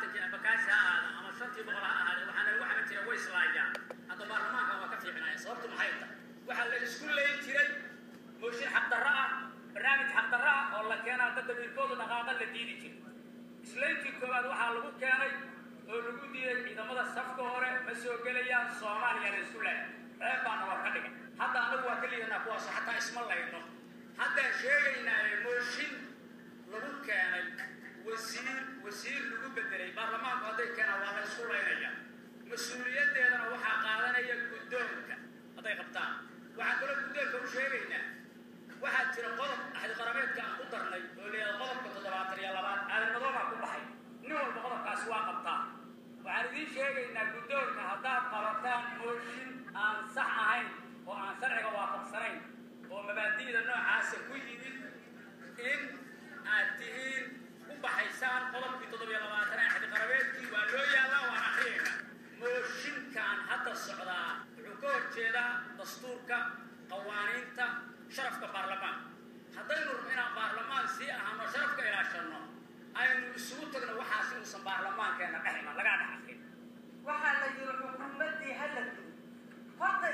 70kii Embagathi ha ahaada ama 500 ha ahaada, waxaana lagu xaman jiray way islaayaan. Hadda baarlamaanka waa ka fiicnaya. Sababtu maxay tahay? Waxaa la isku leyn jiray mooshin xaqdarro ah, barnaamij xaqdarro ah oo la keenaa, dad damiirkoodu dhaqaaqa la diidi jiray. Islayntii koowaad waxaa lagu keenay oo lagu diiday ciidamada safka hore ma soo gelayaan Soomaaliya, la isku leeyahay. Ceeb baana waa ka dhigay. Hadda anagu waa ka liidanaa kuwaas, xataa isma layno. Haddaan sheegaynaa mooshin lagu keenay wasiir, wasiir lagu bedelay, baarlamaanku hadday keenaan waa la isku laynaya. Mas-uuliyaddeedana waxaa qaadanaya guddoonka hadday qabtaan. Waxaan kaloo guddoonka u sheegaynaa, waxaa jira qodob axdiqarameedka aan ku darnay oo leeyahay qodobka 72aad, Aadan Madoobaa ku baxay, nin walba qodobkaasi waa qabtaa. Waxaan idiin sheegaynaa guddoonka, haddaad qabataan mooshin aan sax ahayn oo aan sharciga waafaqsanayn oo mabaadi'da noocaasa ku yimid, in aad tihiin ku baxaysaan qodobkii 27 axdiqarabeedkii. Waa loo yaallaa, waan akriyaynaa. Mooshinkan hadda socdaa wuxuu ka hor jeedaa dastuurka, qawaaniinta, sharafka baarlamaanka. Haddaynu rabno inaan baarlamaan sii ahaano, sharafka ilaashanno, aynu isugu tagno waxaas inuusan baarlamaankeenna dhex iman lagaa dhex akrin. Waxaa la yiri xukuumaddii ha la duwo. Horta